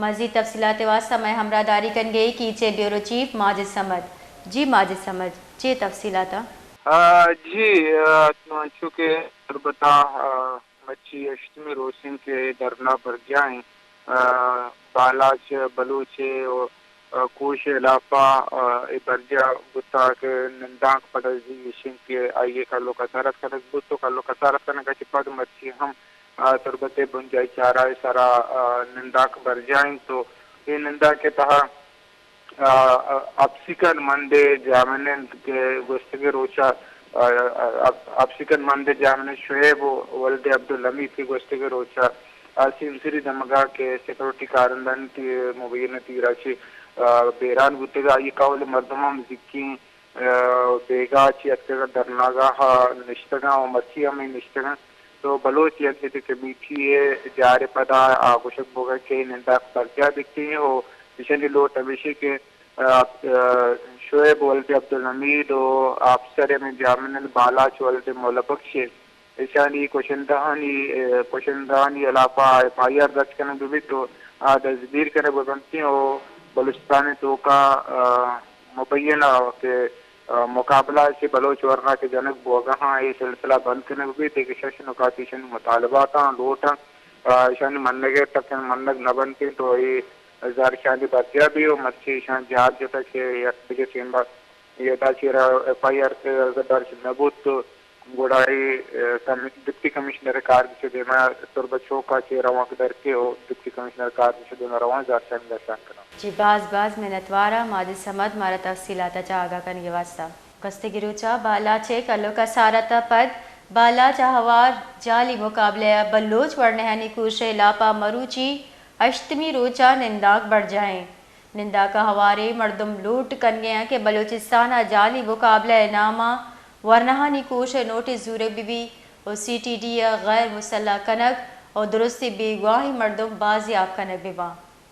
مزید تفصیلات واسطہ مئے ہمراہ داری کنگے کیچ ءِ بیورو چیف ماجد صمد۔ جی ماجد صمد، چے تفصیلات آں؟ آ، جی، آ، چونکہ تربت ءَ، آ، مرچی ہشتمی روچ انت کہ دھرنا برجاہ انت، آ، بالاچ بلوچ ءِ و، آ، کوش ءِ ہلاپ ءَ، آ، اے برجاہ بوتگ کہ نندانک پدا زی ایش انت کہ آئی ءِ کلو کسارت کنگ بوت و کلو کسارت کنگ ءَ چہ پد مرچی ہم، آ، تربت ءِ بنجاہی چاراہ ءِ سرا، آ، نندانک برجاہ انت و اے نندانک ءِ تہا آ، آ، اپسیکن مند ءِ جاہمنند کہ گوستگیں روچ ءَ، آ، آ، اپ-، اپسیکن مند ءِ جاہمنند شعیب و ولد عبدالحمید کہ گوستگیں روچ ءَ آ سیمسری دمگ ءَ کہ سیکورٹی کارندہانی تی-، مبینہ تیر ءَ چہ، آ، بیران بوتگ، آئی ءِ کہول ءِ مردم ہم زیکیں، آ، بیگاہ ءَ چہ اتکگ ءُ دھرناگاہ ءَ نشتگ اَنت و مرچی ہم اے نشتگ اَنت۔ تو بلوچ یکجہتی کمیٹی ءِ جار ءِ پدا آ گوشگ بوگ ءَ کہ نندانک برجاہ بیتیں و ایشانی لوٹ ہمیش اِنت کہ آ، آ، شعیب ولد عبدالحمید و آفسر ہمے جاہمنند بالاچ ولد مولا بخش، ایشانی کشندہانی، آ، کشندہانی ہلاپ ءَ ایف آئی آر درج کنگ بہ بیت و آ دزگیر کنگ بہ بنت و بلوچستان ءِ توکا، آ، مبینہ کہ، آ، مقابلہ چہ بلوچ ورنا کہ جنگ بوگ ءَ اَنت، اے سلسلہ بند کنگ بہ بیت، دگہ شش نکات ایشانی مطالبات آں، لوٹ آں، آ، ایشانی منگ ءِ تک منگ نہ بنت تو اے زہرشانی برجاہ بی و مرچی ایشاں جار جتگ کہ یک دگہ ٹیم ءَ ادا چیرا ایف آئی آر اگر درج نہ بوت تو گڑا اے، آ، کم-، ڈپٹی کمشنر کارگس ءِ دیما تربت چوک ءَ چہ روانک در کے و ڈپٹی کمشنر کارگس ءِ دیما روان زہرشانی درشان کناں۔ جی باز باز منتوار آں ماجد صمد مارا تفصیلات ءَ چہ آگاہ کنگ ءِ واستہ۔ گوستگیں روچ ءَ بالاچ ءِ کلو کسارت ءَ پد بالاچ ءَ ہوار جعلی مقابلہ ءَ بلوچ ورنہانی کوش ءِ ہلاپ ءَ مروچی ہشتمی روچ ءَ نندانک برجاہ اِنت۔ نندانک ءَ ہواریں مردم لوٹ کنگ ءَ اَنت کہ بلوچستان ءَ جعلی مقابلہ ءِ نام ءَ ورنہانی کوش ءِ نوٹس زورگ بہ بیت و سی ٹی ڈی ءَ غیر مسلح کنگ و درستیں بیگواہیں مردم بازیاب کنگ بہ بنت۔